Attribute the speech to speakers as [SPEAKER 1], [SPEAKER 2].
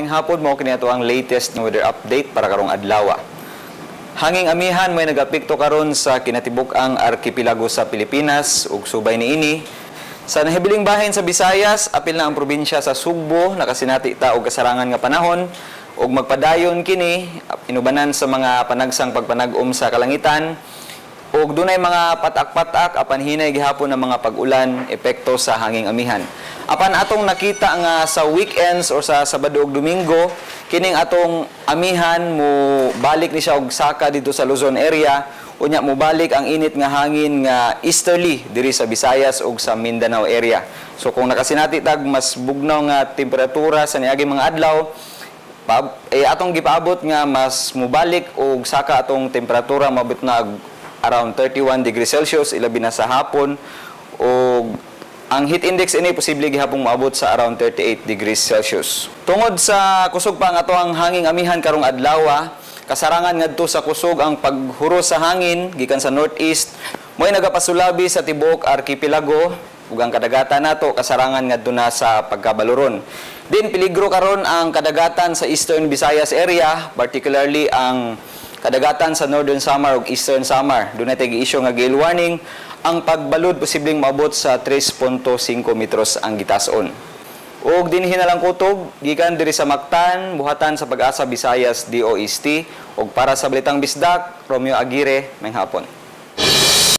[SPEAKER 1] Maayong hapon. Mao kini ato ang latest nga weather update para karong adlaw. Hanging amihan may nagapikto karon sa kinatibuk-ang arkipilago sa Pilipinas ug subay niini sa nahibiling bahin sa Visayas, apil na ang probinsya sa Sugbo, nakasinati ta og kasarangan nga panahon ug magpadayon kini inubanan sa mga panagsang pagpanag-om sa kalangitan ug dunay mga patak-patak apan hinay gihapon ang mga pag-ulan epekto sa hanging amihan. Apan atong nakita nga sa weekends or sa Sabado ug Domingo, kining atong amihan mo balik ni siya og saka dito sa Luzon area, unya mobalik ang init nga hangin nga easterly diri sa Visayas ug sa Mindanao area. So kung nakasinati tag mas bugnaw nga temperatura sa niaging mga adlaw, eh, atong gipaabot nga mas mobalik og saka atong temperatura, mabot na og around 31 degrees Celsius, ilabi na sa hapon, ug ang heat index ini posible gihapong moabot sa around 38 degrees Celsius. Tungod sa kusog pa ang atoang hanging amihan karong adlaw, kasarangan ngadto sa kusog ang paghuros sa hangin gikan sa northeast mo'y nagapasulabi sa tibuok arkipilago ug ang kadagatan nato kasarangan ngadto na sa pagkabaluron. Din peligro karon ang kadagatan sa Eastern Visayas area, particularly ang kadagatan sa Northern Samar ug Eastern Samar. Dunay tay gi-issue nga gale warning. Ang pagbalud posibleng maabot sa 3.5 metros ang gitason. Ug dinhi na lang kutob gikan diri sa Mactan, buhatan sa Pag-asa Visayas DOST, ug para sa Balitang Bisdak, Romeo Aguirre, maayong hapon.